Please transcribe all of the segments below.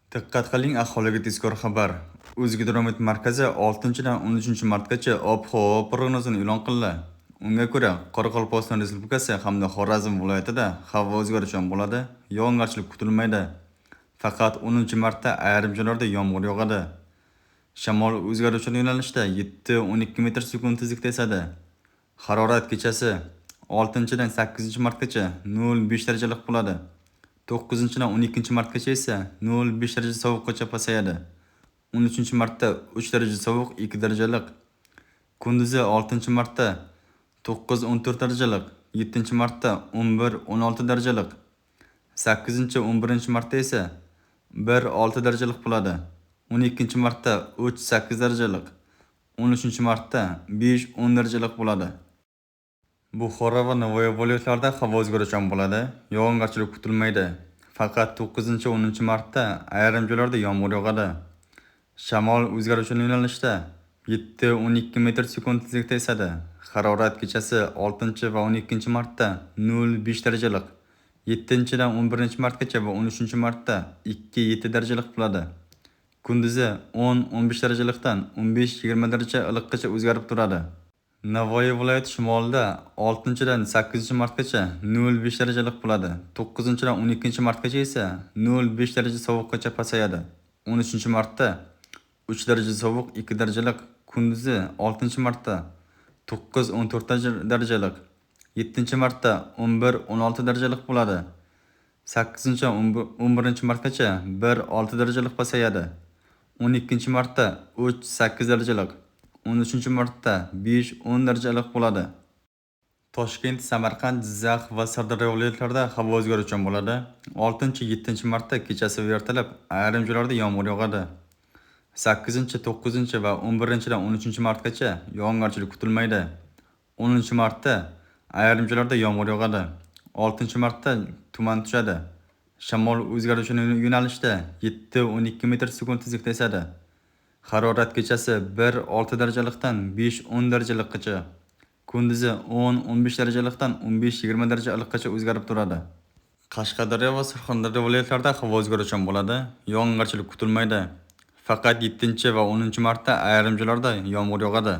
Diqqat qiling, aholiga tezkor xabar. O'zgidromet markazi 6-dan 13-martgacha ob-havo prognozini e'lon qildi. Unga ko'ra, Qoraqalpog'iston Respublikasi hamda Xorazm viloyatida havo o'zgaruvchan bo'ladi, yog'ingarchilik kutilmaydi. Faqat 10-martda ayrim joylarda yomg'ir yog'adi. Shamol o'zgaruvchan yo'nalishda 7-12 metr sekund tezlikda esadi. Harorat kechasi 6-dan 8-martgacha 0,5 daraja iliq bo'ladi. 9-dan 12-martgacha esa 0,5 daraja sovuqqacha pasayadi. 13-martda 3 daraja sovuq, 2 daraja iliq. Kunduzi 6-martda 9-14 daraja iliq, 7-martda 11-16 daraja iliq. 8-11-martda esa 1-6 daraja iliq bo'ladi. 12-martda 3-8 daraja iliq. 13-martda 5-10 daraja iliq bo'ladi. Buxoro va Navoiy viloyatlarida havo o'zgaruvchan bo'ladi, yog'ingarchilik kutilmaydi. Faqat 9-10-martda ayrim joylarda yomg'ir yog'adi. Shamol o'zgaruvchan yo'nalishda 7-12 metr sekund tezlikda esadi. Harorat kechasi 6 va 12-martda 0,5 daraja iliq, 7-dan 11-martgacha va 13-martda 2-7 daraja iliq bo'ladi. Kunduzi 10-15 daraja iliqdan 15-20 daraja iliqqacha o'zgarib turadi. Navoiy viloyati shimolida 6-dan 8-martgacha 0,5 daraja iliq bo'ladi. 9-dan 12-martgacha esa 0,5 daraja sovuqqacha pasayadi. 13-martda 3 daraja sovuq, 2 daraja iliq. Kunduzi 6-martda 9-14 daraja iliq. 7-martda 11-16 daraja iliq bo'ladi. 8-11-martgacha 1-6 daraja iliq pasayadi. 12-martda 3-8 daraja iliq. 13-martda 5-10 daraja iliq bo'ladi. Toshkent, Samarqand, Jizzax va Sirdaryo viloyatlarida havo o'zgaruvchan bo'ladi. 6-7-martda kechasi va ertalab ayrim joylarda yomg'ir yog'adi. 8, 9 va 11-dan 13-martgacha yog'ingarchilik kutilmaydi. 10-martda ayrim joylarda yomg'ir yog'adi. 6-martda tuman tushadi. Shamol o'zgaruvchan yo'nalishda 7-12 metr sekund tezlikda esadi. Harorat kechasi 1-6 daraja iliqdan 5-10 daraja iliqqacha, kunduzi 10-15 daraja iliqdan 15-20 daraja iliqqacha o'zgarib turadi. Qashqadaryo va Surxondaryo viloyatlarida havo o'zgaruvchan bo'ladi, yog'ingarchilik kutilmaydi. Faqat 7 va 10-martda ayrim joylarda yomg'ir yog'adi.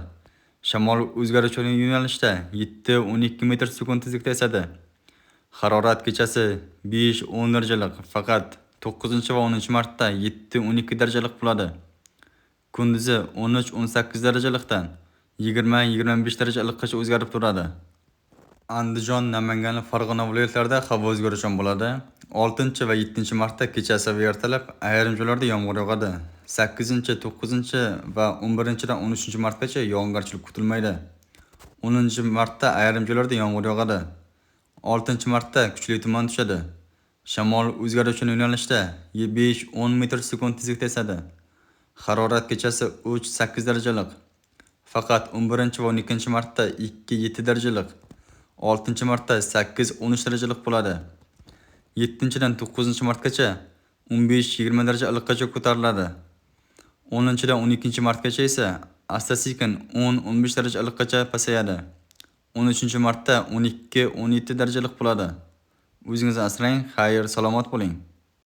Shamol o'zgaruvchan yo'nalishda 7-12 metr sekund tezlikda esadi. Harorat kechasi 5-10 daraja iliq, faqat 9 va 10-martda 7-12 daraja iliq bo'ladi. Kunduzi 13-18 daraja iliqdan 20-25 daraja iliqqacha o'zgarib turadi. Andijon, Namangan, Farg'ona viloyatlarida havo o'zgaruvchan bo'ladi. 6 va 7-martda kechasi va ertalab ayrim joylarda yomg'ir yog'adi. 8, 9 va 11-dan 13-martgacha yog'ingarchilik kutilmaydi. 10-martda ayrim joylarda yomg'ir yog'adi. 6-martda kuchli tuman tushadi. Shamol o'zgaruvchan yo'nalishda 5-10 metr sekund tezlikda esadi. Harorat kechasi 3-8 daraja iliq. Faqat 11 va 12-martda 2-7 daraja iliq. 6-martda 8-13 daraja iliq bo'ladi. 7-dan 9-martgacha 15-20 daraja iliqqacha ko'tariladi. 10-dan 12-martgacha esa asta-sekin 10-15 daraja iliqqacha pasayadi. 13-martda 12-17 daraja iliq bo'ladi. O'zingizni asrang, xayr, salomat bo'ling.